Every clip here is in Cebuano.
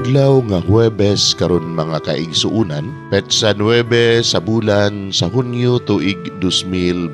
Adlaw nga Huwebes karon, mga kaigsuunan, petsa 9 sa bulan sa Hunyo, tuig 2022.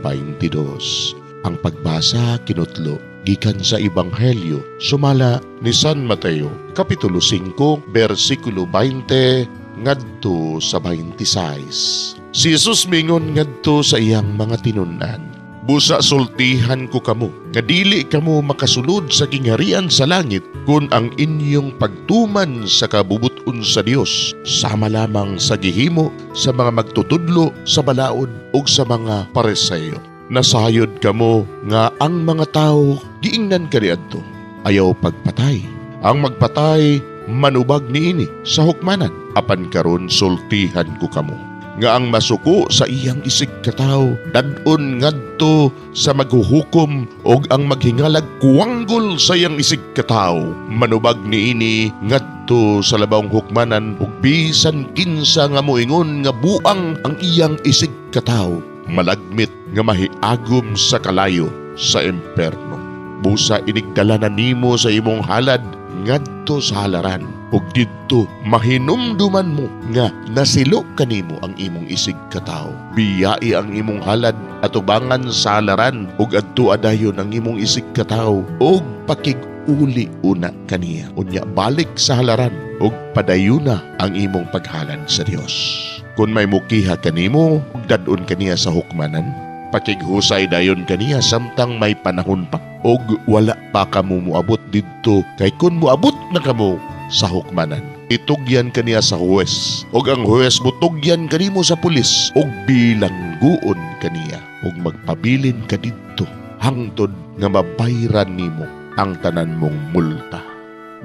Ang pagbasa kinutlo gikan sa Ebanghelyo sumala ni San Mateo, Kapitulo 5, bersikulo 20 ngadto sa 26. Si Jesus mingon ngadto sa iyang mga tinun-an, "Busa sultihan ko kamo nga dili kamo makasulod sa gingharian sa langit kung ang inyong pagtuman sa kabubuton sa Dios sama lamang sa gihimo sa mga magtutudlo sa balaod ug sa mga Pariseo. Nasayod kamo nga ang mga tawo giingnan kaniadto, 'Ayaw pagpatay. Ang magpatay manubag niini sa hukmanan.' Apan karon sultihan ko kamo nga ang masuko sa iyang isig katawo dad-on ngadto sa maghuhukom, ug ang maghingalag kuwanggol sa iyang isig katawo manubag niini ngadto sa labawng hukmanan, ug bisan kinsa nga moingon nga buang ang iyang isig katawo malagmit nga mahiagom sa kalayo sa imperno. Busa inigdala na nimo sa imong halad ngadto sa halaran ug didto mahinumduman mo nga nasilo kanimo ang imong isig katawo, biyai ang imong halad atubangan sa halaran ug adto dayon ang imong isig katawo ug pakig-uli una kaniya. Unya balik sa halaran ug padayuna ang imong paghalad sa Dios. Kung may mukiha kanimo ug dad-on kaniya sa hukmanan, pakighusay dayon kaniya samtang may panahon pa ug wala pa kamo moabot didto, kay kun moabot na kamo sa hukmanan, itugyan kaniya sa huwes ug ang huwes mutugyan kanimo sa pulis ug bilangguon kaniya, ug magpabilin ka didto hangtod nga mabayran nimo ang tanan mong multa."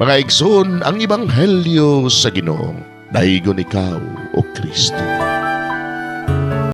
Mga igsoon, ang ebanghelyo sa Ginoo. Daygon ikaw, o Kristo.